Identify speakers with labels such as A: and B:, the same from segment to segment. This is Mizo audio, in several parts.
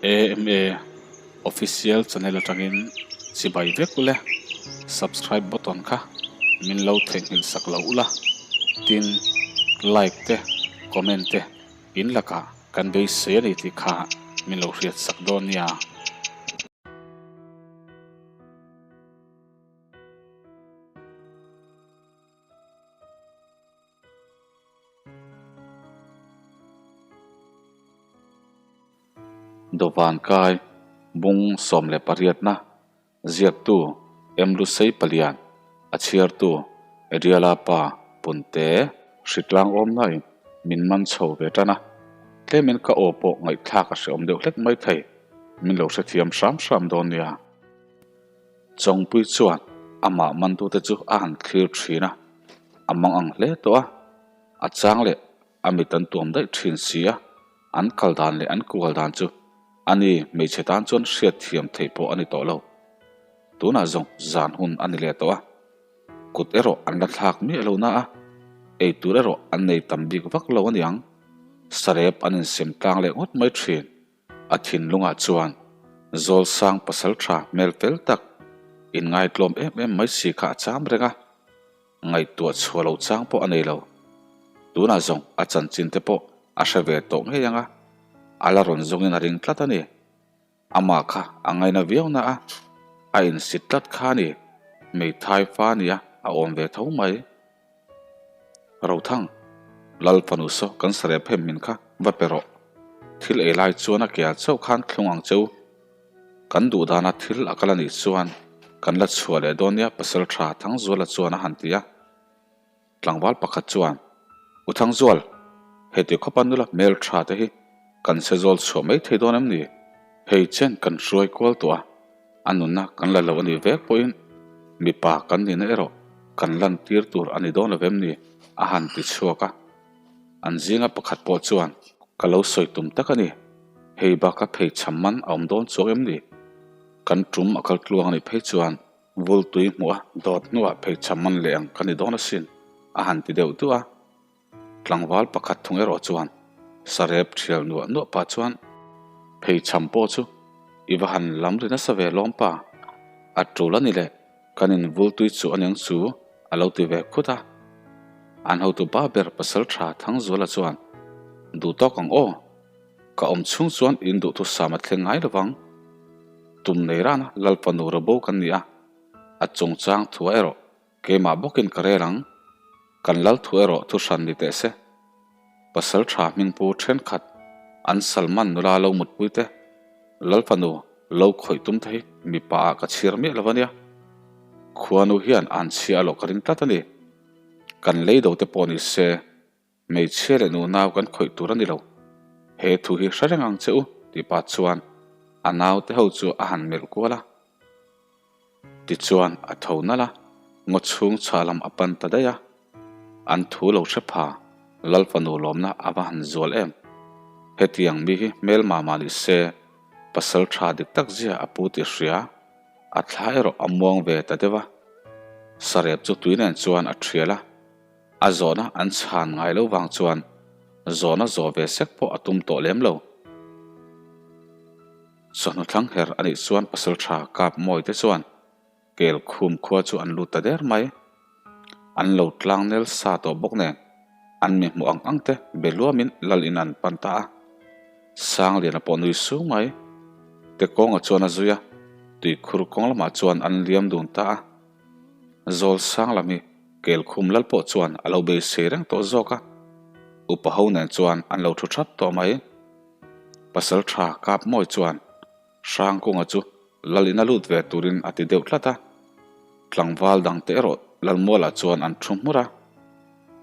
A: AMA Official channel atangin chibai vek ule, subscribe button kha min lo theihnghilh sak lo ula, tin like te comment te in lakah kan beisei a ni tih kha min lo hriat sak dawn nia. Dawvan kai bung 18na ziaktu Emlusei Palian a chhiartu Ariela pa Punte hritlang awmnain min man chho ve tan a, tlemin ka aw pawh ngaihthlak a hreawm deuh hlek mai thei, min lo hrethiam hram hram dawn nia. Chawngpui chuan amah mantute chu a han thlir thin a, a mang ang hle tawh a, a chang leh a mit an tuam daih thin si a, an kal dan leh an kual dan chu ani hmeichhe tan chuan hriat thiam theih pawh a ni tawh lo. Tunah zawng zan hun a ni leh tawh a, kut erawh an la thlak miah lo na a, ei tur erawh an nei tam bik vak lo a niang, sarep an insem tlang leh ngawt mai thin. A thinlungah chuan Zawlsang pasal tha hmel fel tak, inngaitlawm em em mai si kha a cham reng a, ngaihtuah chhuah lo chang pawh a nei lo. Tunah zawng a chanchin te pawh a hre ve tawh ngei ang a, a la rawn zawngin a ring tlat a ni. Amah kha a ngaina viau na a, a insit tlat kha a ni, hmeithai fa nia a awm ve tho mai. Rothang, Lal fanu saw kan sarep hem min kha va pe rawh. Thil ei lai chuan a ke ah chauh khan thlung ang che u. Kan duh dana thil a kal a nih chuan kan la chhuah leh dawn nia Pasal tha Thangzuala chuan a han ti a. Tlangval pakhat chuan, U Thangzual, heti khawpa nula hmel tha te hi kan se zawl chhuah mai thei dawn em ni? Hei chen kan hruai kual tawh a. A nunna kan la lo a nih vek pawhin mipa kan nihna erawh kan lantir tur a ni dawn lo vem ni? a han ti chhuak a. An zinga pakhat pawh chuan, Ka lo sawi tum tak a ni. Hei baka phei cham man a awm dawn chuang em ni? Kan tum a kal tluang a nih phei chuan vultui hmuh a dawt hnuah phei cham man leh ang ka ni dawn asin, a han ti deuh duah a. Tlangval pakhat thung erawh chuan sarep thial nuah nuah pah chuan pheichham pawh chu i va han lam ri nasa ve lawm pa, a tul a ni le, kan in vul tui chu aniang chu a lo ti ve khut a. An hotu pa ber pasal tha Thangzuala chuan duh tawk ang aw, ka awm chhung chuan in duhthusam a thleng ngai lovang, tum nei rana Lalfanu Rabo kan ni a, a chungchang thuah erawh Keimah bawkin ka rel ang, kan lal thu erawh thu hran ni teh se. Pasal tha hmingpu thenkhat an Salman nula lo mutpui te, lal fanu lo khawih tum te hi mipa ah ka chhir miah lo a nia. Khuanu hian an chhia a lawh ka ring tlat a ni. Kan lei do te pawh ni se, Hmeichhia leh nunau kan khawih tur a ni lo. He thu hi hre reng ang che u, tih pah chuan a naute ho chu a han melh kual a. Tichuan a tho nalh a, ngaw chhung chhah lam a pan ta daih a. An thu lo hre pha, Lal fanu lawmna a va han zual em. Hetiang mi hi hmelma mah ni se, pasal tha dik tak zia a pu tih hria, a thla erawh a muang ve ta deuh a. Sarep chu tui nen chuan a thial a. A zawhna an chhan ngai lo vang chuan zawhna zawh ve sek pawh a tum tawh lem lo. Chawhnu thlang her a nih chuan pasal tha kap mawi te chuan kel khum khua chu an lut ta der mai. An lo tlang nel sa tawh bawk nen an mi hmuh ang ang te be luamin lal in an pan ta a. Sangliana pawh nui sung mai. Te kawnga chuan a zui a, tuikhur kawng lamah chuan an liam dun ta a. Zawl sang lam hi Kelkhum lal pawh chuan a lo beisei reng tawh zawk a, upa ho nen chuan an lo thu thap tawh mai. Pasal tha kap mawi chuan Hrangkunga chu lal in a lut ve turin a ti deuh tlat a, tlangval dangte erawh Lalmualah chuan an thu hmur a.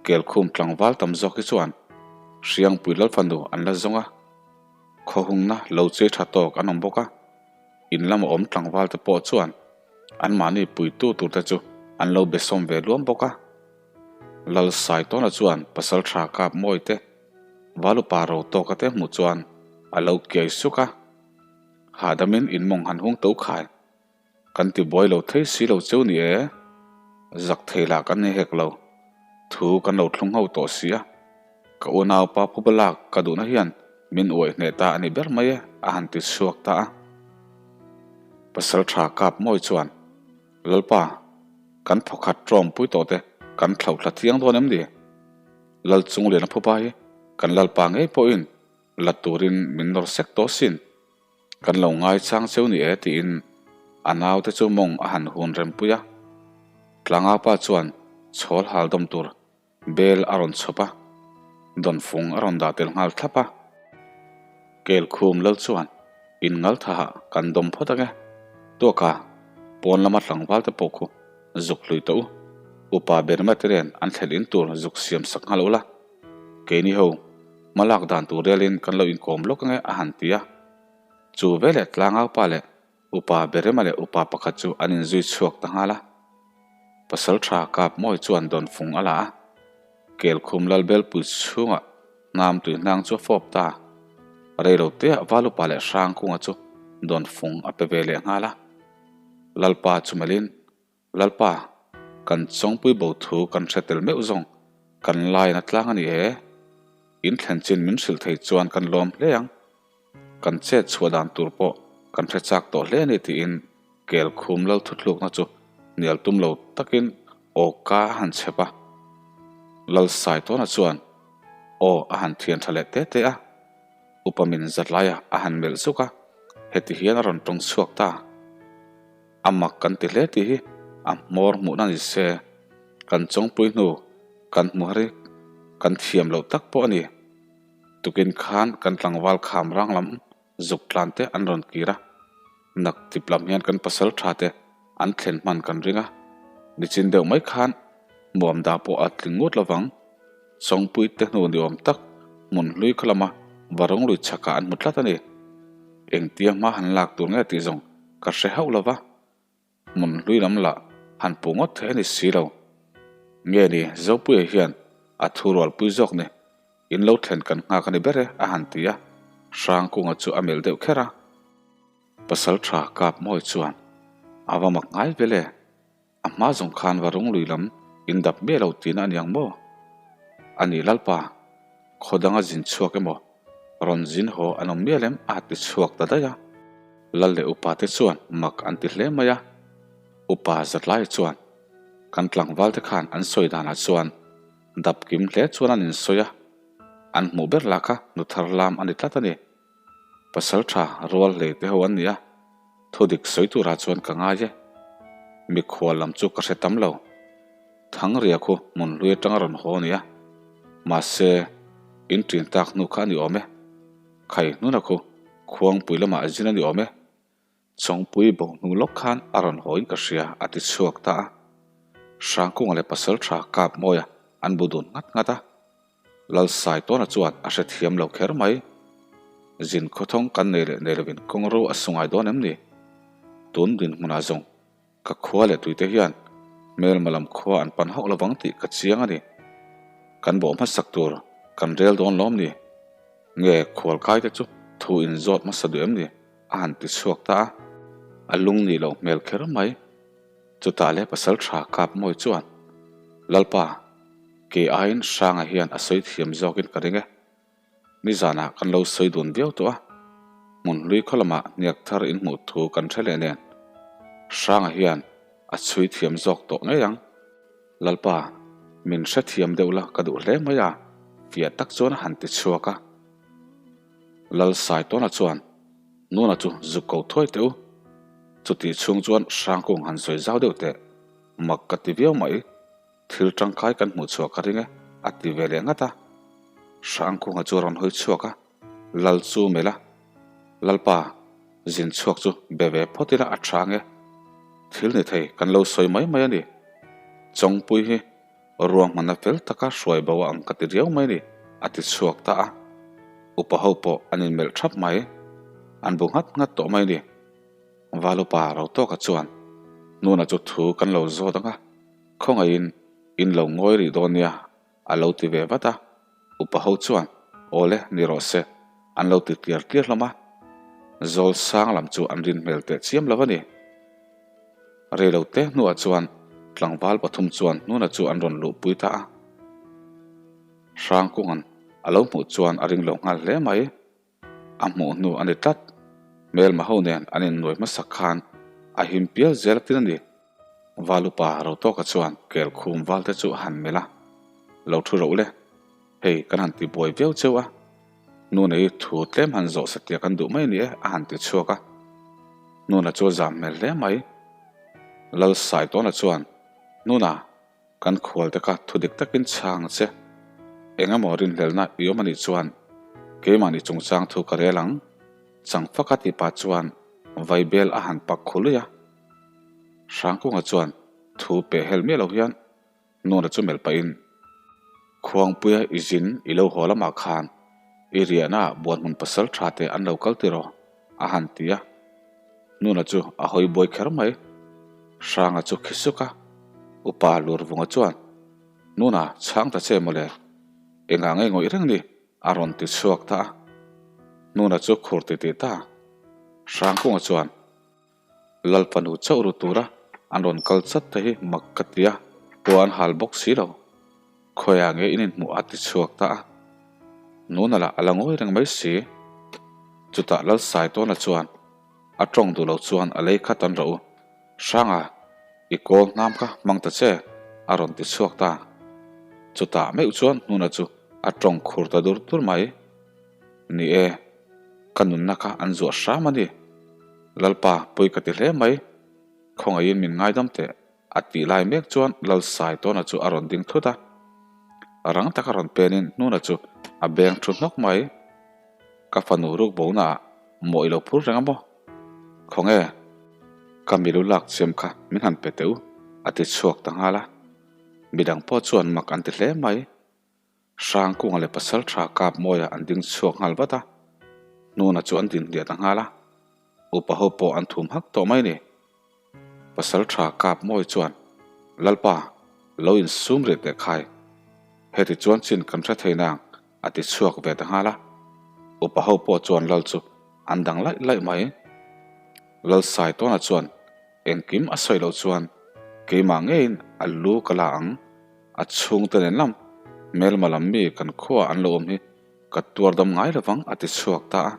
A: Kelkhum tlangval tam zawk hi chuan Hriangpui Lalfanu an la zawng a, khawhungna lo chei tha tawk an awm bawk a. In lama awm tlangval te pawh chuan anmahni puitu tur te chu an lo be sawm ve luam bawk a. Lal Saitawna chuan pasal tha kap mawi te, Valupa ro tawka te hmuh chuan a lo kiai suk a. Hahdamin in mawng han hung to khai. Kan ti buai lo thei si lo cheu ni e. Zak thei lah kan ni hek lo. Thu kan lo thlung ho tawh si a. Ka unaupa phuba lak ka duhna hian min uaih hneh ta a ni ber mai e. a han ti chhuak ta a. Pasalṭha kap mawi chuan, Lalpa, kan phawkhat ṭawngpui tawh te kan thlauhthla thiang dawn em ni? Lal Chungliana phupa hi kan Lalpa ngei pawhin la turin min nawr sek tawh sin. Kan lo ngaichang cheu ni e tiin a naute chu mawng a han hun rempui a. Tlangaupa chuan chhawl hal dawm tur bel a rawn chhawp a, dawnfung a rawn dah tel nghal thlap a. Kelkhum lal chuan in ngal thaha kan dawm phawt ange, tuaka pawn lama tlangval te pawh khu zuk hlui tawh u, upa Berma te nen an thlen in tur zuk siam sak nghal ula, keini ho hma lak dan tur rialin kan lo inkawm lawk ange a han ti a. Chu veleh tlangaupa leh Upa Berema leh upa pakhat chu an inzui chhuak ta nghal a. Pasalṭha kap mawi chuan dawnfung a la a, Kelkhum Lalbelpui chhungah hnam tui hnang chu a fawp ta. Reiloteah Valupa leh Hrangkunga chu dawnfung a pe ve leh nghal a. Lalpa chu melhin Lalpa, kan chawngpui bo thu kan hre tel meuh zawng kan lain a tlang a ni e. In thlen chin min hrilh thei chuan kan lawm hle ang. Kan chet chhuah dan tur pawh kan hre chak tawh hle a ni tiin kel khum lal thuthlukna chu hnial tum lo takin aw ka a han chhep a. Lal Saitawna chuan aw a han thian tha leh te te a. Upa min zat laia a han melh zuk a, heti hian a rawn tawng chhuak ta. A mak kan ti hle tih hi a hmawr hmuhna ni se, kan chawngpui hnu kan hmu har hi kan thiam loh tak pawh a ni. Tukin khan kan tlangval kham rang lam zuk tlan te an rawn kir a, nak tip lam hian kan pasal tha te an thlen hman kan ring a, nichin deuh mai khan hmuam dah pawh a tling ngut lovang. Chawngpui te hnu ni awm tak hmun hlui kha lama Varung lui chhakah an hmu tlat a ni. Engtia hma han lak tur nge tih zawng ka hre hauh lo va, hmun hlui lam lah han puh ngawt thei a ni si lo. Nge ni, Zopuia hian a thu rualpui zawk ni, in lo thlen kan nghak a ni ber e, a han ti a, Hrangkunga chu a melh deuh kher a. Pasal tha kap mawi chuan a va mak ngai vel e. A hma zawng khan va rung lui lam in dap miah lo tihna a ni ang maw? A nih Lalpa, khaw danga zin chhuak emaw, rawn zin haw an awm mial em? a ti chhuak ta daih a. Lal leh upa te chuan mak an ti hle mai a. Upa Zatlaia chuan, Kan tlangval te khan an sawi danah chuan dap kim hle chuan an insawi a, an hmuh ber lah kha nu thar lam a ni tlat a ni. Pasal tha rual hlei te ho an ni a, thu dik sawi turah chuan ka ngai e. Mikhual lam chu ka hre tam lo. Thangria khu hmun hlui atanga rawn haw a ni a, mahse in ṭin tak hnu kha a ni awm e. Khai hnuna khu khuangpui lamah zin a ni awm e. Chawngpui bo hnu lawk khan a rawn haw in ka hria a ti chhuak ta a. Hrangkunga leh pasal tha kap mawia an bu dun nghat nghat a. Lalsaitawna chuan a hrethiam lo kher mai. Zin khawthawng kan nei leh nei lovin kawng ro a su ngai dawn em ni? Tun dinhmunah zawng ka khua leh tuite hian hmelma lam khua an pan hauh lovang tih ka chiang a ni. Kan bawh hmasak tur kan rel dawn lawm ni? Nge khualkaite chu thu in zawt hmasa duh em ni? A han ti chhuak ta a, a lung nih loh hmel kher mai. Chutah leh pasal tha kap mawi chuan, Lalpa, kei aiin Hranga hian a sawi thiam zawkin ka ring e. Nizanah kan lo sawi dun viau tawh a, hmun hlui khaw lamah hniak thar in hmuh thu kan hre leh nen. Hranga hian a chhui thiam zawk tawh ngei ang. Lalpa, min hrethiam deuh la ka duh hle mai a, fiah tak chuan a han ti chhuak a. Lal Saitawna chuan, Nuna chu zuk ko thuai teh u. Chutih chhung chuan Hrangkung han sawi zau deuh teh. Mak ka ti viau mai. Thil tangkai kan hmuh chhuah ka ring e, a ti ve leh ngat a. Hrangkunga chu a rawn hawi chhuak a, Lal chu melh a, Lalpa, zin chhuak chu be ve phawt ila a tha ang e. Thil ni thei kan lo sawi mai mai a ni. Chawngpui hi Ruahmanna fel taka hruai bo ang ka ti riau mai ni, a ti chhuak ta a. Upa ho pawh an inmelh thap mai. An bu nghat nghat tawh mai ni. Valupa ro tawka chuan, Nuna chu thu kan lo zawt ang a, khawngaihin in lo ngawi rih dawn nia, a lo ti ve vat a. Upa ho chuan, Awle, ni rawh se, an lo ti tliar tliar hlawm a. Zawl sang lam chu an rin hmel teh chiam lo a ni. Reilo te hnuah chuan tlangval pathum chuan hnuna chu an rawn luhpui ta a. Hrangkunga'n a lo hmuh chuan a ring lo nghal hle mai. A hmuh hnu a ni tlat. Hmelma ho nen an innuai hmasak khan a him pial zel a tin a ni. Valupa Rotawka chuan kel khum valte chu a han melh a, Lo thu roh le, hei kan han ti buai viau cheu a, Nuna hi thu tlem han zawh satia kan duh mai a ni e, a han ti chhuak a. Nuna chu a zam hmel hle mai. Lal Saitawna chuan, Nuna, Kan khualte kha thu dik takin chhang che. Eng emaw rinhlelhna i awm a nih chuan keimahni chungchang thu ka rel ang. Changfaka tih pah chuan vaibel a han pak khu lui a. Hrangkunga chuan thu peh hel miah lo hian Nuna chu melh pahin, Khuangpuia i zin i lo haw lamah khan i riahnaah buanhmun pasal tha te an lo kal tiraw? a han ti a. Nuna chu a hawi buai kher mai. Hranga chu khi suk a, Upa Lurvunga chuan, Nuna, chhang ta che mawle, engah nge ngawih reng ni? a rawn ti chhuak ta a. Nuna chu khur ti tih ta. Hrangkunga chuan, Lalfanu chauh ru tura an rawn kal chat te hi mak ka ti a, pua an hal bawk si lo. Khawiah nge in inhmuh a ti chhuak ta a. Nuna lah a la ngawi reng mai si. Chutah Lalsaitawna chuan a tawng duh lo chuan a lei khat an rawh u. Hranga, i kawl hnam kha hmang ta che, a rawn ti chhuak ta. Chutah meuh chuan Nuna chu a tawng khur ta dur dur mai. Ni e, ka nunna kha an zuah hram a ni. Lalpa, pawi ka ti hle mai. Khawngaihin min ngaidam teh. A tih lai mek chuan Lalsaitawna chu a rawn ding thut a. Rang taka rawn penin Hnuna chu a beng thu hnawk mai. Ka fanu ruk bonaah maw i lo phur reng a maw? Khawnge, ka milu lak chiam kha min han pe teh u, a ti chhuak ta nghal a. Midang pawh chuan mak an ti hle mai. Hrangkunga leh Pasaltha Kapmawia an ding chhuak nghal vat a, Hnuna chu an din hliah ta nghal a, upa ho pawh an thum hak tawh mai ni. Pasaltha Kapmawi chuan, Lalpa, lo insum rih teh khai, heti chuan chin kan hre thei nang, a ti chhuak ve ta nghal a. Upa ho pawh chuan Lal chu an dang laih laih mai. Lal Saitawna chuan, Engkim a sawi loh chuan keimah ngeiin a lu ka la ang. A chhungte nen lam hmelma lam mi kan khuaah an lo awm hi ka tuar dam ngai lovang a ti chhuak ta a.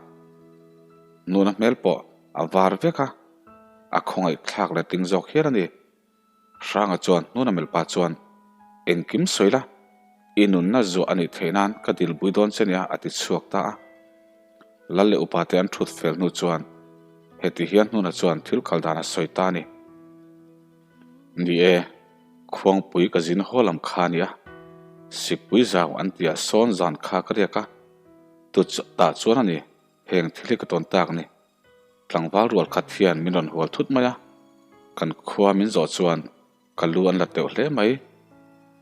A: Nuna hmel pawh a var vek a, a khawngaih thlak leh ting zawk hial a ni. Hranga chuan Nuna melhpa chuan, Engkim sawi la, i nunna zuah a nih theih nan ka dilpui dawn che nia a ti chhuak ta a. Lal leh upa te an thut fel hnu chuan heti hian Hnuna chuan thil kal dan a sawi ta a ni. Ni e, Khuangpui ka zin haw lam kha a nia. Sikpui zau an tia sawn zan kha ka riak a, tu tah chuan a ni, heng thil hi ka tawn tak ni. Tlangval rual khat hian min rawn hual thut mai a, kan khua min zawh chuan ka lu an la teuh hle mai.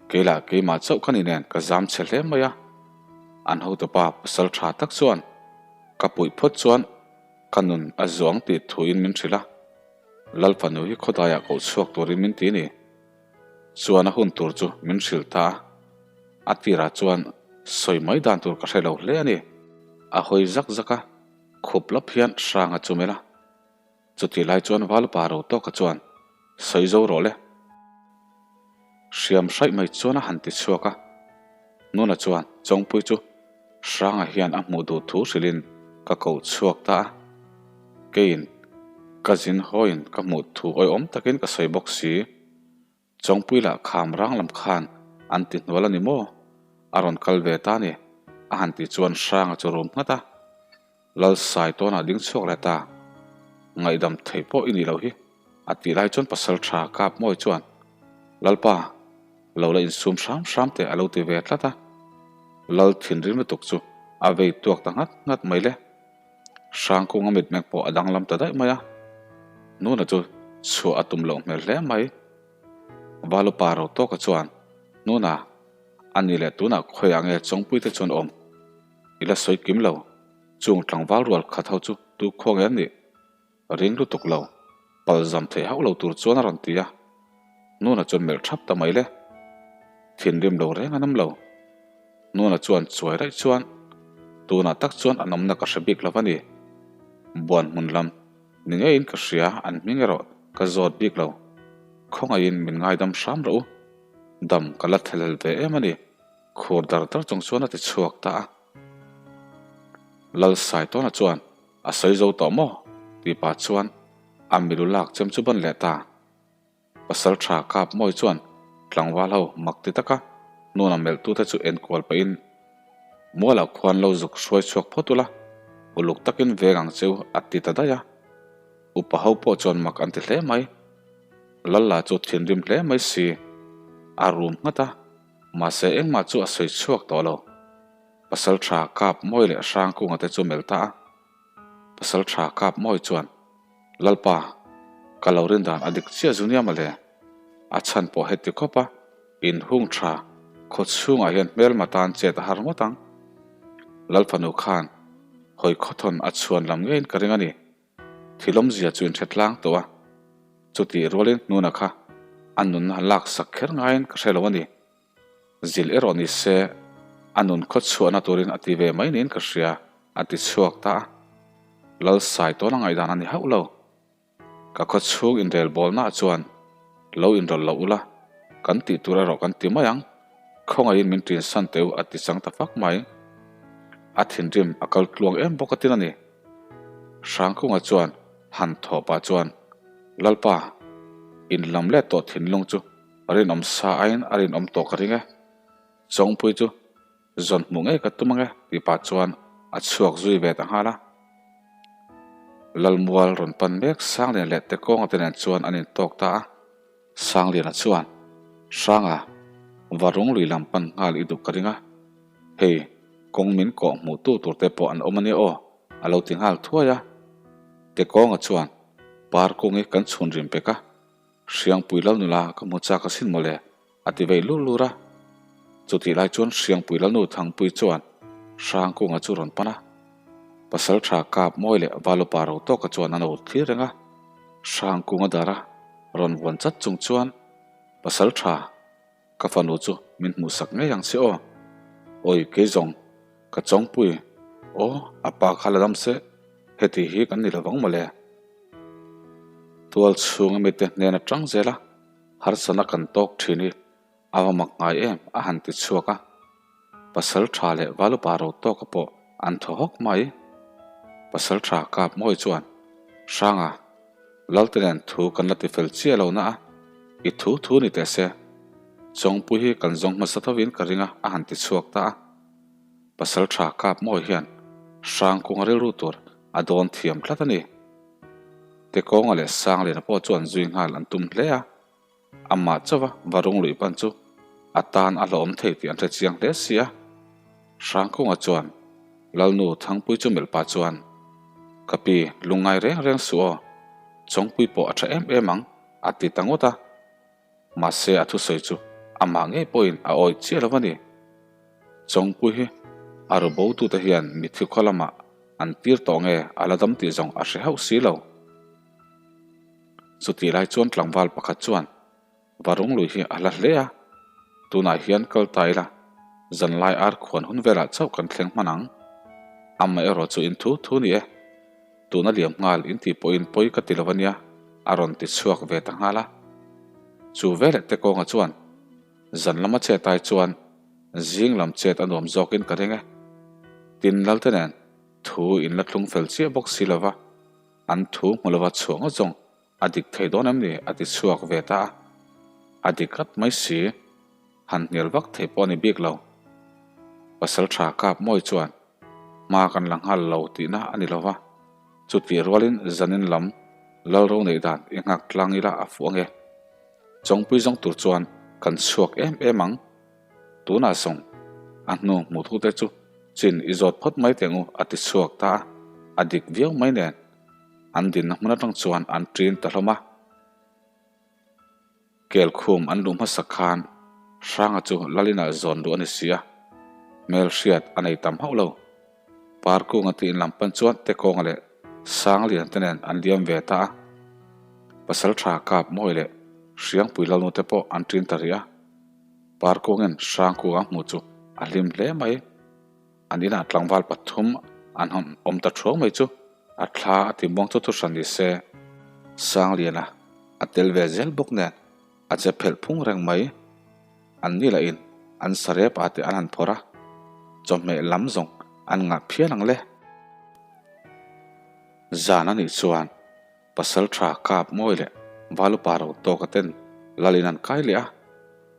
A: Kei lah keimah chauh ka ni nen ka zam chhe hle mai a. An hotupa pasal tha tak chuan ka puih phawt chuan ka nun a zuang tih thuin min hrilh a. Lal fanu hi khawdaiah koh chhuak turin min ti ni. Chuan a hun tur chu min hrilh ta a, a tirah chuan sawi mai dan tur ka hre lo hle a ni. A hawi zak zak a, khup lawp hian hrang a chum el a. Chutih lai chuan Valupa ro tawka chuan sawi zo rawh le. Hriam hraih mai chuan a han ti chhuak a, Nuna chuan Chawngpui chu Hranga hian a hmuh duh thu hrilhin ka koh chhuak ta a, keiin ka zin hawiin ka hmuh thu awihawm takin ka sawi bawk si. Chawngpui lah kham rang lam khan an ti hnual a ni maw? A rawn kal ve ta a ni, a han tih chuan Hranga chu rum nghat a. Lal Saitawnah ding chhuak leh ta, ngaihdam theih pawh i nih loh hi, a tih lai chuan pasal tha kap mawi chuan, Lalpa, lo la insum hram hram teh a lo ti ve tlat a. Lal thinrim lutuk chu a vei tuak ta nghat nghat mai le. Hrangkunga mitmeng pawh a danglam ta daih mai a. Nuna chu chhuah a tum loh hmel hle mai. Valupa ro tawka chuan, Nuna, a ni leh tunah khawiah nge Chawngpuite chuan awm? I la sawi kim lo. Chung tlangval rual khat ho chu tu khuang em nih? Ring lutuk lo. Pal zam theih hauh lo tur chuan a rawn ti a. Nuna chuan melh thap ta mai le. Thinrim lo reng an awm lo. Nuna chuan chuai raih chuan tunah tak chuan an awmna ka hre bik lo va ni. Buan hmun lam ni ngeiin ka hria an hming erawh ka zawt bik lo. Khawngaihin min ngaidam hram rawh u. Dam ka la thelhel ve em a ni. Khur dar dar chung chuan a ti chhuak ta a. Lal Saitawna chuan a sawi zo tawh maw? Tih pah chuan a milu lak chem chu ban leh ta. Pasal tha kap mawi chuan tlangval ho mak ti taka hnuna melh tute chu enkual pahin Mualah khuan lo zuk hruai chhuak phawt ula, uluk takin veng ang cheu a ti ta daih a. Upa ho pawh chuan mak an ti hle mai. Lalla chu thinrim hle mai si. A rum nghat a, mahse engmah chu a sawi chhuak tawh lo. Pasal tha kap mawi leh Hrangkunga te chu melh ta a. Pasal tha kap mawi chuan, Lalpa, ka lo rin dan a dik chiah zu nia mawle. A chhan pawh heti khawp a, in hung tha khaw chhungah hian hmelma tan chet a har ngawt ang. Lalfanu khan hawi khawthawn a chhuan lam ngeiin ka ring a ni. Thil awmzia chu inhre tlang tawh a, chutih rualin hnuna kha a nunna laksak kher ngaiin ka hre lo a ni. Zilh erawh ni se, a nun khaw chhuahna turin a ti ve mai niin ka hria, a ti chhuak ta a. Lal sai tawn a ngaihdan a ni hauh lo. Ka khaw chhung inrelbawlnaah chuan lo inrawlh lo ula, kan tih tur erawh kan ti mai ang, khawngaihin min ṭinsan teh u a ti chang ta fak mai. A thinrim a kal tluang em bawk a tin a ni. Hrangkunga chuan han thawh pah chuan, Lalpa, in lam let tawh thinlung chu rinawm sa aiin a rinawm tawh ka ring e. Chawngpui chu zawn hmuh ngei ka tum ange tih pah chuan a chhuak zui ve ta nghal a. Lalmual rawn pan mek Sanglian leh Tekawnga te nen chuan an intawk ta a. Sangliana chuan, Hranga, Varung lui lam pan nghal i duh ka ring a, hei kawng min kawh hmuh tu tur te pawh an awm a nia aw, a lo ti nghal thuai a. Tekawnga chuan, Parkungi kan chhun rim pek a, Hriangpui Lalnula ka hmu chak asin mawle, a ti vei lur lur a. Chutih lai chuan Hriangpui Lalnu Thangpui chuan Hrangkunga chu rawn pan a. Pasal tha kap mawi leh Valupa ro tawka chuan an lo thlir reng a. Hrangkunga dara rawn vuan chat chung chuan Pasal tha ka fanu chu min hmuhsak ngei ang che aw. Awi kei zawng ka chawngpui aw a pa kha la dam se heti hi kan ni lovang mawle. Tual chhunga mite hnen atang zel a harsana kan tawk thin hi a va mak ngai em a han ti chhuak a. Pasal tha leh Valupa ro tawka pawh an thaw hawk mai. Pasal tha kap mawi chuan, Hranga, Lalte nen thu kan la ti fel chiah lo na a, i thu thu ni teh se. Chawngpui hi kan zawng hmasa thovin ka ring a a han ti chhuak ta a. Pasal tha kap mawi hian Hrangkunga rilru tur a dawn thiam tlat a ni. Tekawnga leh Sangliana pawh chuan zui nghal an tum hle a. Amah chauha Varung lui pan chu a tan a hlawhawm thei tih an hre chiang hle si a. Hrangkunga chuan Lalnu Thangpui chu melh pah chuan, Ka pi, lungngai reng reng suh aw, Chawngpui pawh a tha em em ang, a ti ta ngawt a. Mahse a thusawi chu amah ngei pawhin a awih chiah lo a ni. Chawngpui hi a ru botute hian mitthi khaw lamah an tir tawh nge a la dam tih zawng a hre hauh si lo. Chutih lai chuan tlangval pakhat chuan Varung lui hi a hla hle a, tunah hian kal ta ila, zanlai ar khuan hun velah chauh kan thleng hman ang. Amaherawh chu in thu thu ni e, tuna liam nghal in tih pawhin pawi ka ti lo ania, a rawn ti chhuak ve ta nghal a. Chu veleh te kawnga chuan zan lama chet ai chuan zing lam chet a nuam zawkin ka ring e. Tin Lalte nen thu in la thlung fel chiah bawk si lova. An thu hmu lova chhuah ngawt zawng a dik thei dawn em ni? a ti chhuak ve ta a. A dik rat mai si, han hnial vak thei pawh a ni bik lo. Pasal tha kap mawi chuan hma kan la nghal lo tihna a ni lova, chutih rualin zanin lam Lalro neih dan i nghak tlang ila a fuh ange. Chawngpui zawng tur chuan kan chhuak em em ang. Tunah sawng a hnu hmuhtute chu chin i zawt phawt mai teh ngu a ti chhuak ta a, a dik viau mai nen an dinna hmun atang chuan an ṭin ta hlawm a. Kelkhum an luh hmasak khan Hranga chu Lalina zawn luh a ni si a, hmelhriat a nei tam hauh lo. Parkunga tih in lam pan chuan Tekawnga leh Sanglian te nen an liam ve ta a. Pasal tha kap mawi leh Hriangpui Lalnu te pawh an ṭin ta rih a. Parkungin Hrangkunga hmuh chu a hlim hle mai. An inah tlangval pathum an han awm ta thuang mai chu a thla a ti muang chu thu hran ni se. Sangliana a tel ve zel bawk nen a che phelh phung reng mai. An ni lahin an sarep ah te an han phawrh a, chawhmeh lam zawng an ngah phian ang le. Zan a nih chuan Pasalṭha kap mawi leh Valupa ro tawka ten Lalin an kai leh a,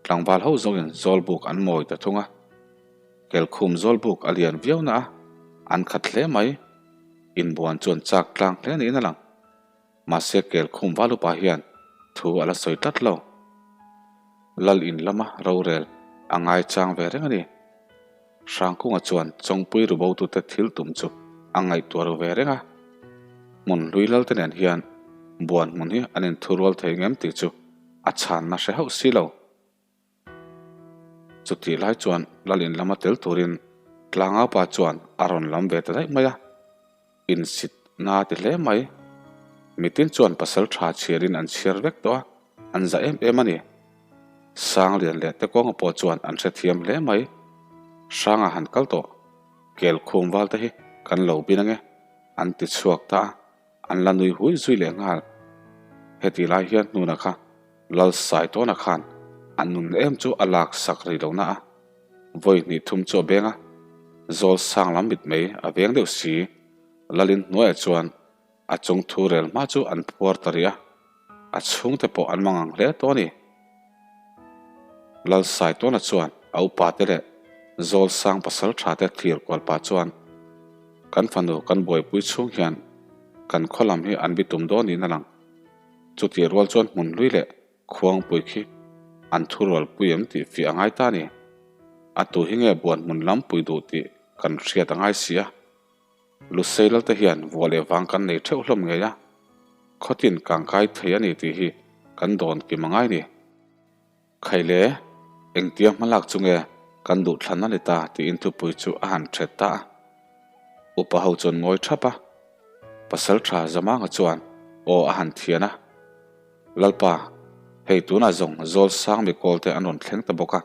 A: tlangval ho zawngin Zawlbuk an mawi ta thung a. Kelkhum Zawlbuk a lian viau na a, an khat hle mai. Inbuan chu an chak tlang hle niin a lang. Mahse Kelkhum Valupa hian thu a la sawi tlat lo. Lal in lama rorel a ngaichang ve reng a ni. Hrangkunga chuan Chawngpui rubotute thil tum chu a ngaihtuah ru ve reng a. Hmun hlui lalte nen hian buan hmun hi an inthurual thei ngem tih chu a chhanna hre hauh si lo. Chutih lai chuan lal in lama tel turin Tlangaupa chuan a rawn lam ve ta daih mai a. Insit na ti hle mai. Mitin chuan pasal tha chhiarin an chhiar vek tawh a, an za em em a ni. Sanglian leh Tekawnga pawh chuan an hrethiam hle mai. Hranga han kal tawh, kel khum val te hi kan lo bin ange, an ti chhuak ta a, an la nui hui zui leh nghal. Heti lai hian hnuna kha Lal Saitawna khan a nun em chu a lak sak rih lo na a. Vawi hnih thum chu a beng a, zawl sang lam mit mai a veng deuh si. Lalin hnuaiah chuan a chung thu rel hma chu an phuar ta rih a, a chhungte pawh an mangang hle tawh a ni. Lal Saitawna chuan a upate leh zawl sang pasal tha te thlir kual pah chuan, Kan fanu kan buaipui chhung hian kan khaw lam hi an bitum dawn niin a lang. Chutih rual chuan hmun hlui leh Khuangpui khi an thurualpui em tih fiah a ngai ta a ni. A tu hi nge buan hmun lam pui duh tih kan hriat a ngai si a. Lusei lalte hian vuah leh vang kan nei theuh hlawm ngei a, khawtin kangkai thei a ni tih hi kan dawn kim a ngai ni. Khaile, engtia hmalak chu nge kan duh thlan a ni ta tiin thupui chu a han ṭhet ta a. Upa ho chuan ngawi ṭhap a. Pasalṭha Zamanga chuan aw a han thian a. Lalpa, hei tunah zawng zawl sang mi kawl te an rawn thleng ta bawk a.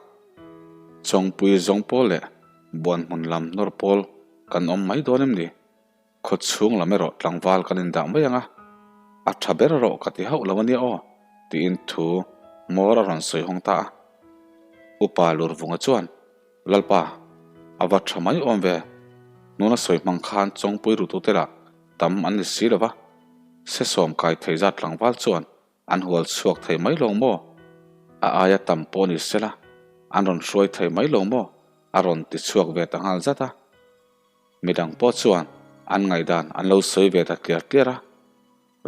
A: Chawngpui zawng pawl leh buan hmun lam nawr pawl kan awm mai dawn em ni? Khaw chhung lam erawh tlangval kan indah mai ang a, a tha ber erawh ka ti hauh lo a nia aw, tiin thu hmawr a rawn sawi hawng ta a. Upa Lurvunga chuan, Lalpa, a va tha mai awm ve, nuna sawi hmang khan Chawngpui rutute lah tam an ni si lo va, sesawm kai thei zat tlangval chuan an hual chhuak thei mai lo maw? A aia tam pawh ni sela, an rawn hruai thei mai lo maw? a rawn ti chhuak ve ta nghal zat a. Midang pawh chuan an ngaihdan an lo sawi ve ta tliar tliar a,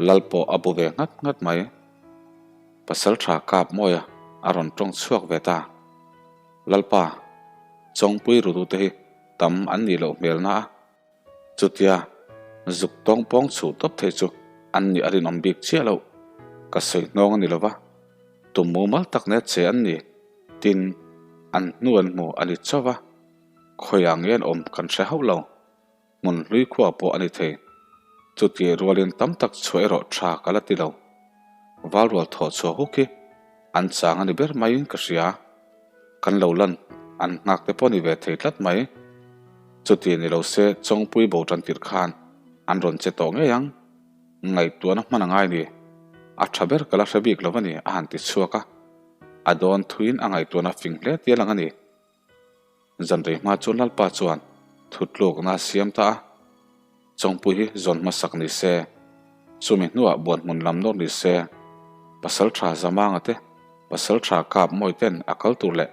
A: Lal pawh a bu ve nghat nghat mai. Pasalṭha kap mawia a rawn ṭawng chhuak ve ta. Lalpa, Chawngpui rutute hi tam an nih loh hmel na a. Chutia zuk tawng pawng chhuh tawp thei chu an nih a rinawm bik chiah loh. Ka sawi hnawng a ni lova, tum mumal tak nen che an ni, tin an hnu an hmu a ni chauh va, khawiah nge an awm kan hre hauh lo, hmun hlui khuah pawh a ni thei. Chutih rualin tam tak chhuah erawh tha ka la ti lo. Valrual thawh chhuah huk hi an chang a ni ber maiin ka hria. Kan lo lan an nghak te pawh ni ve thei tlat mai. Chuti ni lo se Chawngpui bo tan tirh khan an rawn che tawh ngei ang. Ngaihtuahna hman a ngai ni. A tha ber ka la hre bik lo a ni a han ti chhuak a. A dawn thuiin a ngaihtuahna fing hle tia lang a ni. Zanrei hma chuan Lalpa chuan thutlukna a siam ta a. Chawngpui hi zawn hmasak ni se, chumi hnuah buan hmun lam nawr ni se, Pasalṭha Zamanga te, Pasalṭha Kap Mawi ten a kal tur leh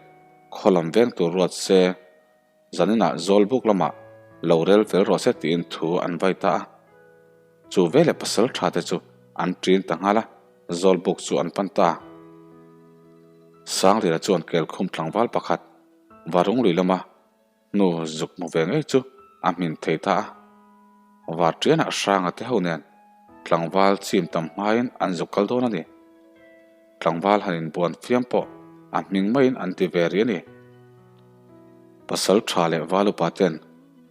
A: khaw lam veng tur ruat se, zaninah Zawlbuk lamah lo rel fel rawh se tiin thu an vai ta a. Chu veleh Pasalṭha te chu an ṭin ta nghal a, Zawlbuk chu an pan ta. Sangliana chuan Kelkhum tlangval pakhat Varunglui lama hnu zuk hmu ve ngei chu a hmin thei ta a. Varṭianah Hranga te ho nen tlangval chim tam hmain an zuk kal dawn a ni. Tlangval han inbuan fiam pawh a hming maiin an ti ve rih a ni. Pasal tha leh val upa ten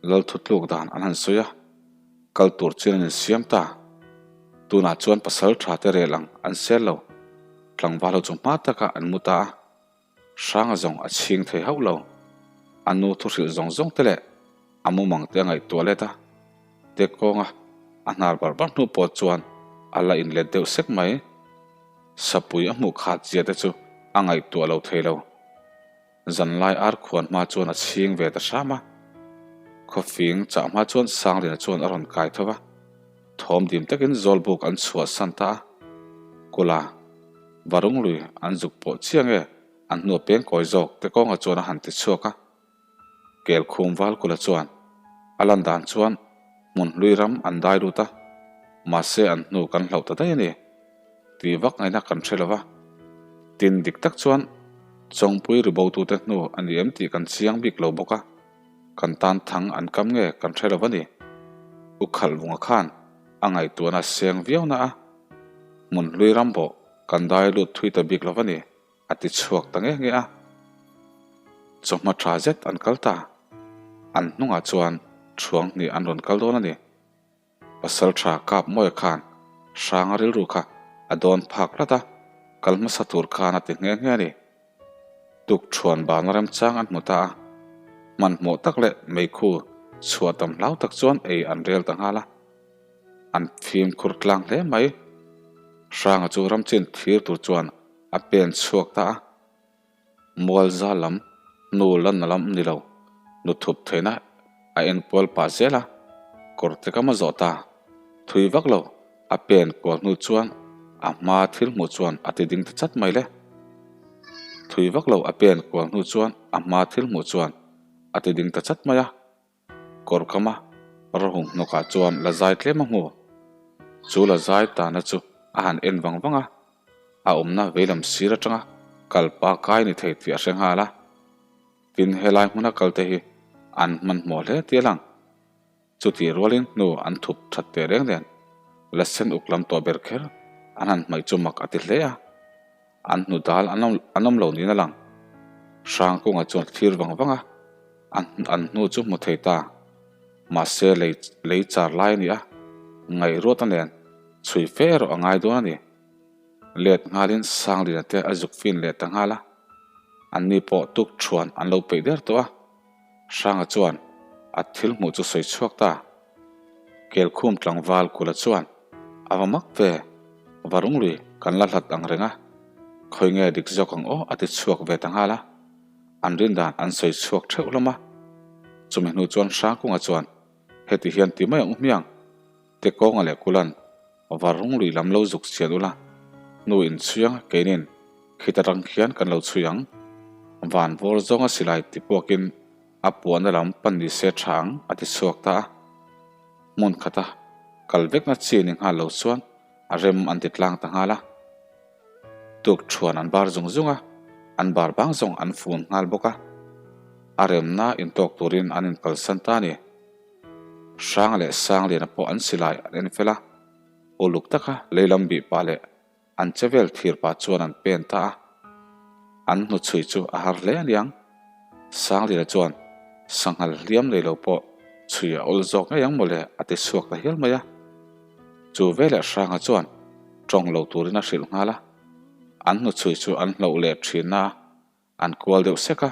A: lal thutluk dan an han sawi a, kal tur chin an insiam ta. Tunah chuan pasal tha te rel ang an sel lo. Tlangval ho chu hma takah an mu ta a. Hranga zawng a chhing thei hauh lo. A nu thu hrilh zawng zawng te leh a mumang te a ngaihtuah let a, te kawnga a hnar bar bar hnu pawh chuan a la inlet deuh sek mai. Sapui a hmuh khat zia te chu a ngaihtuah lo thei lo. Zanlai ar khuan hma chuan a chhing ve ta hram a. Khawfing chah hma chuan Sangliana chuan a rawn kai tho va. Thawm dim takin Zawlbuk an chhuahsan ta a, Kula, Varung lui an zuk pawh chiah nge an hnu a peng kawi zawk te kawnga chuan a han ti chhuak a. Kelkhum Valkula chuan a lan dan chuan hmun hlui ram an dai lut a, mahse an hnu kan hlauh ta daih a ni tih vak ngaihna kan hre lo va. Tin dik tak chuan Chawngpui ribotute hnu a ni em tih kan chiang bik lo bawk a, kan tan thang an kam nge kan hre lo va ni. U Khalhvunga khan a ngaihtuahna seng viau na a, hmun hlui ram bawh kan dai lut thui ta bik lo va ni. A ti chhuak ta nge nge a. Chawhma tha zet an kal ta. An hnungah chuan thuang hnih an rawn kal dawn a ni. Pasal tha kap Mawia khan Hranga rilru kha a dawn phak tlat a, kal hmasa tur khan a ti nghe nghe a ni. Tuk thuan bana remchang an hmu ta a. Hmanhmawh tak leh meikhu chhuah tam hlau tak chuan ei an rel ta nghal a. An fimkhur tlang hle mai. Hranga chu ramchin thlir tur chuan a pen chhuak ta a, Mualza lam hnu lanna lam ni lo, nu thup theihna a en kual pah zel a, kawrte kam a zawh ta. Thui vak lo, a pen kual hnu chuan a hma thil hmuh chuan a ti ding ta chat mai le. Thui vak lo a pen kual hnu chuan a hma thil hmuh chuan a ti ding ta chat mai a. Kawr kama rawhung hnawkah chuan la zai tlem a hmu. Chu la zai tana chu a han en vang vang a, a awmna veilam sir atanga kal pa kai ni thei tih a hre nghal a. Tin, helai hmuna kalte hi an hmanhmawh hle tih a lang. Chutih rualin hnu an thup that teh reng nen la sen uk lam tawh ber kher an han hmaih chu mak a ti hle a. An hnu dal an awm lo niin a lang. Hrangkunga chuan thlir vang vang a, an hnu chu hmu thei ta. Mahse lei lei char lai a ni a, ngaihruat a nen chhui fe erawh a ngai dawn a ni. Let nghalin Sanglina te a zuk fin leh ta nghal a, anni pawh tuk thuan an lo peih der tawh a. Hranga chuan a thil hmuh chu sawi chhuak ta. Kelkhum tlangval Kula chuan, A va mak ve, va rung lui kan la hlat ang reng a, khawi nge dik zawk ang aw a ti chhuak ve ta nghal a. An rin dan an sawi chhuak theuh hlawm a. Chumi hnu chuan Hrangkunga chuan, Heti hian ti mai ang u hmiang, Tekawnga leh Kulan va rung lui lam lo zuk chian ula, hnu in chhui ang keinin khita rang khian kan lo chhui ang. Van vawr zawnga silai ti puakin a puahna lam pan ni se tha ang a ti chhuak ta a. Hmun khata kal vekna chi ni nghal lo chuan a rem an ti tlang ta nghal a. Tuk thuan an bar zung zung a, an bar bang zawng an fun nghal bawk a. A remna intawk turin an inkalsan ta a ni. Hrang leh Sangliana pawh an silai an en fel a, uluk taka leilam bih pah leh an che vel thir pah chuan an pen ta a. An hnuchhui chu a har hle aniang. Sangliana chuan sanghal hliam nei lo pawh chhui a awl zawk ngei ang mawle a ti chhuak ta hial mai a. Chu veleh Hranga chuan tawng lo turin a hrilh nghal a, an hnuchhui chu an hloh leh thin a. An kual deuh sek a,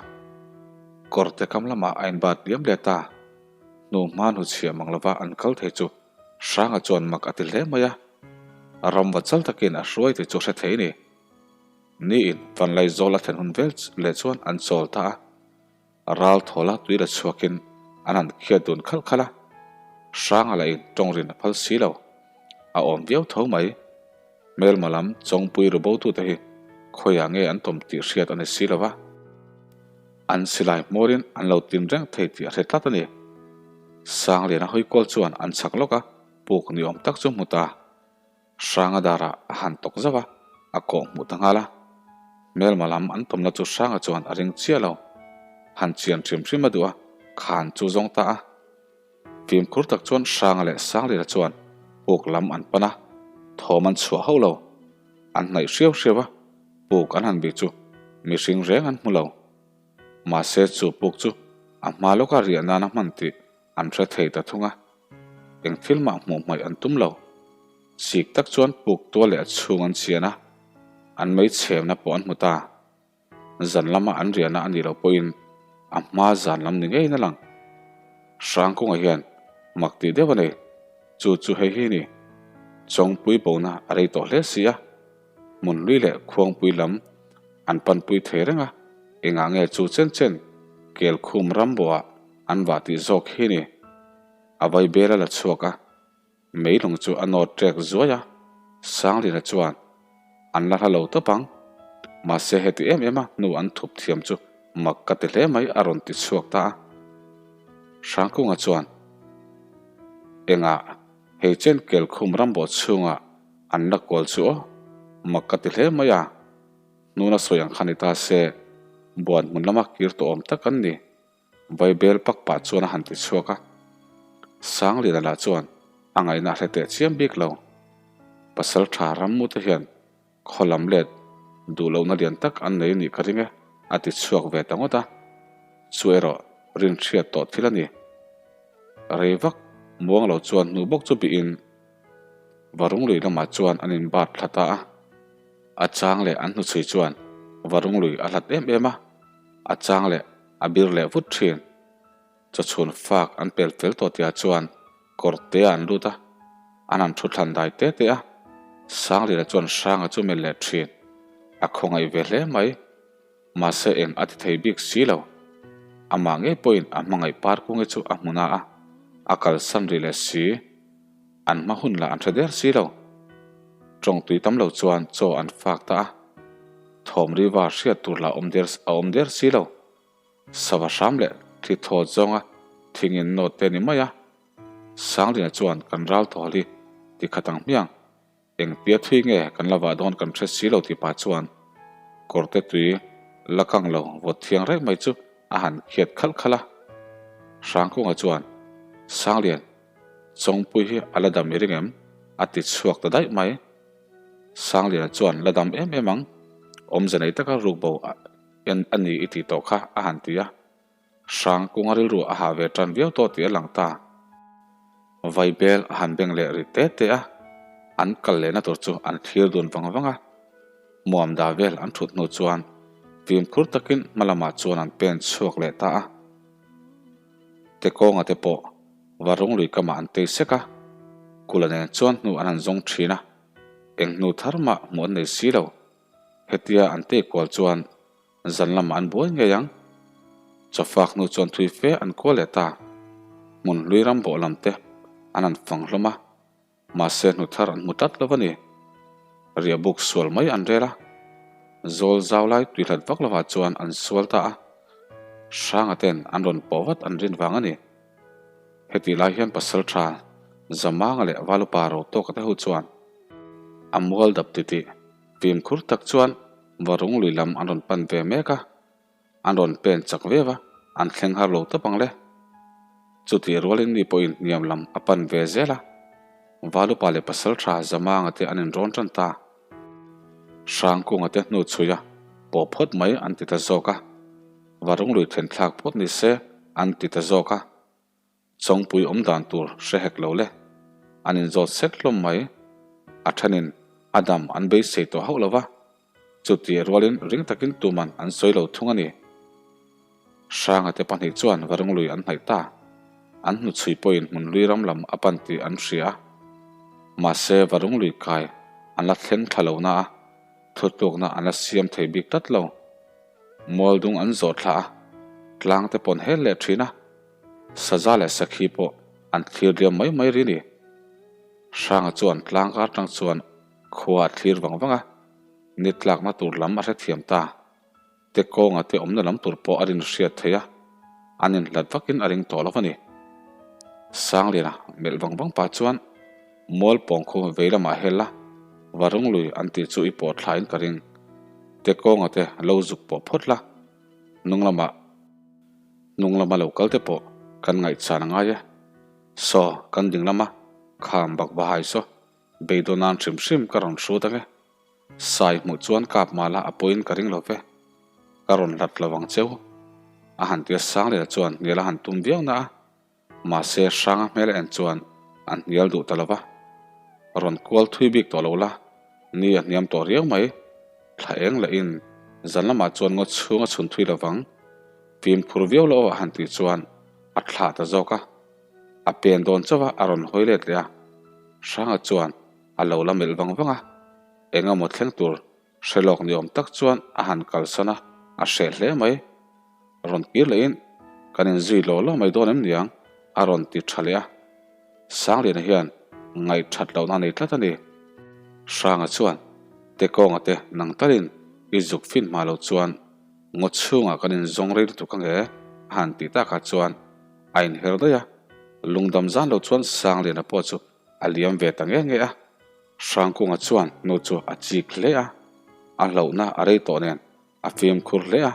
A: kawrte kam lamah a inbat liam leh ta. Hnu hma hnuchhiah mang lova an kal thei chu Hranga chuan mak a ti hle mai a, ramva chal takin a hruai tih chu hre thei ni. Niin Vanlaizawl a thlen hun vel leh chuan an chawl ta a. Ral thawla tui la chhuakin an han khiat dun khalh khalh a, Hranga lah in tawng rin a phal si lo. A awm viau tho mai. Hmelma lam Chawngpui rubotute hi khawiah nge an tawm tih hriat a ni si lo va, an silai hmawrin an lo tin reng thei tih a hre tlat a ni. Sangliana hawikual chuan an chhak lawk a, puk ni awm tak chu hmu ta. Hranga darah a han tawk zauh a, a kawh hmuh ta nghal a. Hmelma lam an tawmna chu Hranga chuan a ring chiah lo. Han chian hrim hrim a duh a, khan chu zawng ta a. Fimkhur tak chuan Hranga leh Sanglira chuan puk lam an pan a, thawm an chhuah hauh lo. An hnaih hriau hriau a, puk an han bih chu mihring reng an hmu lo. Mahse chu puk chu a hma lawka riah nan a hman tih an hre thei ta thung a, eng thil mah hmuh hmaih an tum lo. Chik tak chuan puk tual leh a chhung an chian a, an mei chhemna pawh an hmu ta. Zan lama an riahna a nih loh pawhin a hma zan lam ni ngeiin a lang. Hrangkunga hian mak tih deuh a nei, chu chu hei hi ni. Chawngpui bona a rei tawh hle si a, Hmunhlui leh Khuangpui lam an panpui thei reng a, engah nge chu chen chen Kelkhum ram bawhah an vah tih zawk hi ni. A vaibel a la chhuak a. Meilung chu a nawt ṭek zuai a, Sangliana chuan an la hla lo tawp ang. Mahse heti em em a hnu an thup thiam chu mak ka ti hle mai a rawn ti chhuak ta a. Hrangkunga chuan, Engah, hei chen Kelkhum rambawh chhungah an la kual chu aw, mak ka ti hle mai a. Hnuna sawi ang kha ni ta se, buan hmun lama kir tawh awm tak an ni. Vaibel pak pah chuan a han ti chhuak a. Sangliana lah chuan a ngaihna a hre teh chiam bik lo. Pasal tha rammu te hian khaw lam let duh lohna lian tak an nei anih ka ring e a ti chhuak ve ta ngawt a. Chu erawh rinhriat tawh thil a ni. Rei vak muang lo chuan hnu bawk chu bihin Varung lui lamah chuan an inbat thla ta a. A chang leh an hnuchhui chuan Varung lui a hlat em em a, a chang leh a bir leh vut thin. Chawchhun fak an pel fel tawh tihah chuan kawr te ah an lut a, an han thu thlan dai te te a. Sangliana chuan Hranga chu melh leh thin. A khawngaih ve hle mai. Mahse eng a ti thei bik si lo. Amah ngei pawhin a hmangaih par kunge chu a hmu na a, a kalsan rih leh si. An hma hun lah an hre der si lo. Tawng tui tam lo chuan chaw an fak ta a, thawm riva hriat tur lah awm der a awm der si lo. Sava hram leh thli thawt zawnga thing in nawt te ni mai a. Sangliana chuan kan ral thawl hi ti khat ang hmiang. Engtia thui nge kan la vah dawn kan hre si lo tih pah chuan kawrte tui la kang lo vawt thiang reng mai chu a han khiat khalh khalh a. Hrangkunga chuan, Sanglian, Chawngpui hi a la dam i ring em? a ti chhuak ta daih mai. Sangliana chuan la dam em em ang, awmze nei taka rukbo en a ni i tih tawh kha a han ti a. Hrang kunga rilru a hah ve tan viau tawh tih a lang ta. Vaibel a han beng leh rih te te a, an kal lehna tur chu an thlir dun vang vang a. Muam da vel an thut hnu chuan fimkhur takin hma lamah chuan an pen chhuak leh ta a. Tekawnga te pawh Varung lui kamah an tei sek a, Kula nen chuan hnu an han zawng thin a, eng hnu thar mah hmuh an nei si lo. Hetia an tei kual chuan Zan lamah an buai ngei ang. Chawfak hnu chuan thui fe an kual leh ta. Hmun hlui ram bawh lam te an han fang hlawm a, mahse hnu thar an hmu tlat lo a ni. Riah buk sual mai an rel a, zawl zau lai tui hlat vak lovah chuan an sual ta a, Hranga ten an rawn pawh vat an rin vang a ni. Hetih lai hian pasal tha Zamanga leh Valupa ro tawka te ho chuan a mual dap titih Fimkhur tak chuan Varung lui lam an rawn pan ve mek a, an rawn pen chak viau a, an thleng har lo tawp ang le. Chutih rualin mi pawhin hniam lam a pan ve zel a, Valupa leh Pasaltha Zamanga te an inrawn tan ta. Hrangkunga te hnu chhui a, pawh phawt mai an ti ta zawk a, Varung lui then thlak phawt ni se an ti ta zawk a. Chawngpui awm dan tur hre hek lo le. An inzawt sek hlawm mai. A thenin a dam an beisei tawh hauh lo va, chutih rualin ring takin tuman an sawi lo thung a ni. Hranga te pahnih chuan Varunglui an hnaih ta. An hnuchhui pawhin hmunhlui ram lam a pan tih an hria a. Mahse Varunglui kai an la thleng thla lo na a, thutlukna an la siam thei bik tlat lo. Mualdung an zawh thla a, tlang te pawn hel leh thin a. Saza leh Sakhi pawh an thlir liam mai mai ri ni. Hranga chuan tlang kar tang chuan khua a thlir vang vang a, ni tlakna tur lam a hrethiam ta. Te kawnga te awmna lam tur pawh a rin hriat theih a, an inhlat vakin a ring tawh lo a ni. Sangliana melh vang vang pah chuan Mual pawng khu vei lamah hel la, Varung lui an tih chu i pawh thlain ka ring. Te kawnga te lo zuk pawh phawt la, hnung lamah. Hnung lama lo kal te pawh kan ngaihchan a ngai e. Saw, kan ding lama kham bak va hai saw, beidawn nan hrim hrim ka rawn hrut ang e. Sai hmuh chuan kap mala a pawhin ka ring lo ve. Ka rawn hlat lo ang cheu. A han tia Sangliana chuan hnial a han tum viau na a. Mahse Hranga hmel en chuan an hnial duh ta lo va, rawn kual thui bik tawh lo la, ni a hniam tawh riau mai. Thla eng leh in zan lamah chuan ngaw chhung a chhun thui lo vang. Fimkhur viau lo a han tih chuan a thlah ta zawk a, a pen dawn chauh a a rawn hawi let leh a. Hranga chuan a lo la melh vang vang a, eng emaw thleng tur Hre lawk ni awm tak chuan a han kalsan a, a hreh hle mai. Rawn kir lehin, Kan inzui law law mai dawn em niang? a rawn ti tha leh a. Sangliana hian. Ngaihthat lohna a nei tlat a ni. Hranga chuan, Tekawnga te nang talin i zuk fin hma lo chuan ngaw chhungah kan inzawng rei lutuk ange a han tih takah chuan a inher daih a, lungdam zan lo chuan Sangliana pawh chu a liam ve ta nge nge a. Hrangkunga chuan nu chu a chik hle a, a hlauhna a rei tawh nen A fimkhur hle a,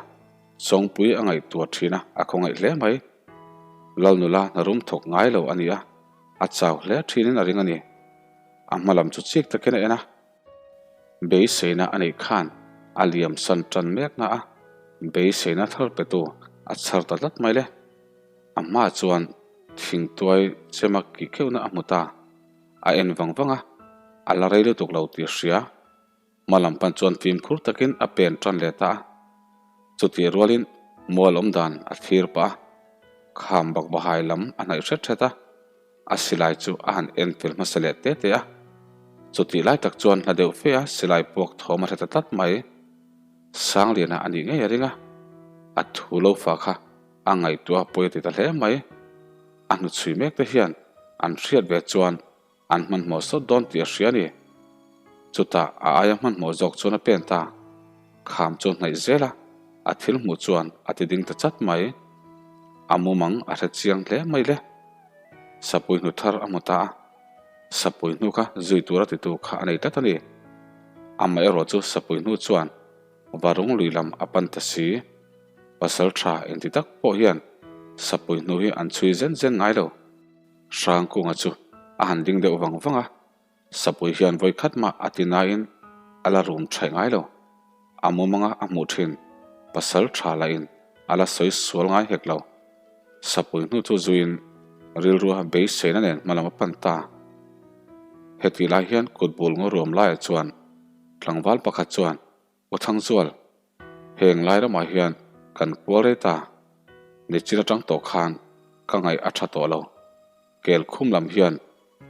A: Chawngpui a ngaihtuah thin a, a khawngaih hle mai. Lalnula hnarum thawk ngai lo a ni a, a chau hle thinin a ring a ni. A hma lam chu chik takin a en a. Beiseina a neih khan a liam san tan mek na a, beiseina thar petu a chhar ta tlat mai le. A hmaah chuan thingtuai chema kih keuhna a hmu ta. A en vang vang a, a la rei lutuk lo tih a hria. Hma lam pan chuan fimkhur takin a pen tan leh ta a, chutih rualin mual awm dan a thlir pah a, kham bakbahai lam a hnaih hret hret a, a silai chu a han en fel hmasa leh te te a. Chutih lai tak chuan hla deuh fe a silai puak thawm a hre ta tlat mai. Sangliana a nih ngei a ring a, a thu lo fa kha a ngaihtuah pawi a ti ta hle mai. A hnuchhui mek te hian an hriat ve chuan An hmanhmawh sawt dawn tih a hria a ni. Chutah a aia hmanhmawh zawk chuan a pen ta. Kham chu hnaih zel a, a thil hmuh chuan a ti ding ta chat mai. A mumang a hre chiang hle mai le. Sapui hnu thar a hmu ta a, sapui hnu kha zui tura titu kha a nei tlat a ni. Amaherawh chu sapui hnu chuan varung lui lam a pan ta si. Pasal tha engti tak pawh hian sapui hnu hi an chhui zen zen ngai lo. Hrangkunga chu a han ding deuh vang vang a, Sapui hian vawi khat mah a ti nain a la rum thaih ngai lo. A mumanga a hmuh thin pasal tha lahin a la sawi sual ngai hek lo. Sapui hnu chu zuiin rilrua beiseina nen hmalam a pan ta. Hetih lai hian kut bul ngaw ruam laiah chuan tlangval pakhat chuan Aw Thangzual, heng lai ramah hian kan kual rei ta. Nichin atang tawh khan ka ngaih a tha tawh lo. Kel khum lam hian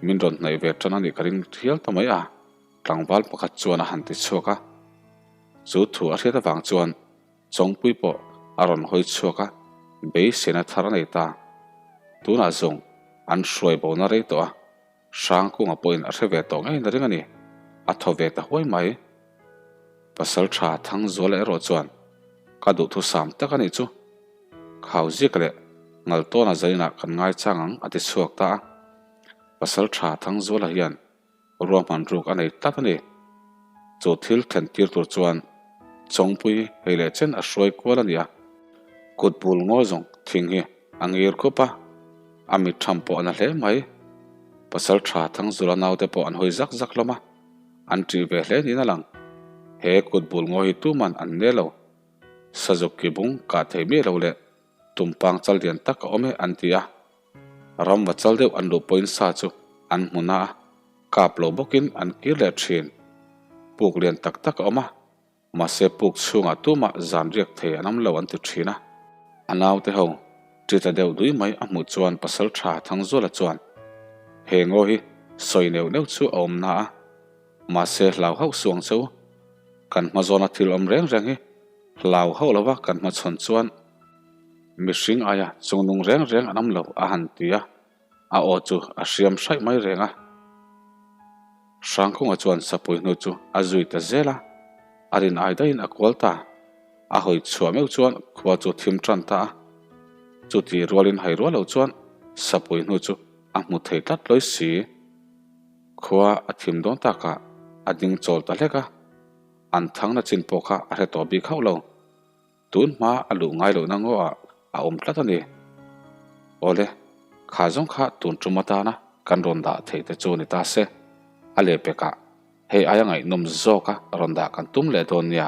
A: min rawn hnaih ve tan a nih ka ring thial ta mai a, tlangval pakhat chuan a han ti chhuak a. Chu thu a hriat avang chuan Chawngpui pawh a rawn hawi chhuak a, beiseina thar a nei ta. Tunah zawng an hruai bona rei tawh a. Hrangkunga pawhin a hre ve tawh ngei na ring a ni. A thaw ve ta huai mai. Pasal tha Thangzuala erawh chuan ka duhthusam tak a nih chu. Khauzik leh Ngaltawna zainah kan ngaichang ang a ti chhuak ta a. Pasal tha Thangzuala hian ruahman ruk a nei tlat a ni. Chu thil thlen tir tur chuan Chawngpui hei leh chen a hruai kual a ni a. Kut bul ngaw zawng thing hi a ngir khup a, a mit tham pawh a na hle mai. Pasal tha Thangzula naute pawh an hawi zak zak hlawm a, an ṭih ve hle niin a lang. He kut bul ngaw hi tuman an ne lo. Sazuk ki bung kah thei miah lo leh tumpang chal lian tak a awm e an ti a. Ram va chal deuh an luh pawhin sa chu an hmu na a, kap lo bawkin an kir leh ṭhin. Puk lian tak tak a awm a, Mahse puk chhungah tumah zan riak thei an awm lo an ti thin a. A naute ho ṭi ta deuh dui mai a hmuh chuan pasal tha Thangzuala chuan he ngaw hi sawi neuh neuh chu a awm na a, mahse hlau hauh suang che u. Kan hma zawna thil awm reng reng hi hlau hauh lova kan hmachhawn chuan mihring aia chungnung reng reng an awm lo a han ti a. A aw chu a hriam hraih mai reng a. Hrangkunga chuan sapui hnu chu a zui ta zel a, a rin ai daihin a kual ta. A hawi chhuah meuh chuan khua chu thim tan ta a. Chuti rualin hai rual lo chuan sapui hnu chu a hmu thei tlat lawi si. Khua a thim dawn takah a ding chawl ta hlek a, an thangna chin pawh kha a hre tawh bik hauh lo. Tun hma a luh ngai lohna ngaw ah a awm tlat a ni. Awle, kha zawng kha tun tum atana kan rawn dah theih te chu ni ta se, a lehpekah hei aia ngaihnawm zawka rawn dah kan tum leh dawn nia.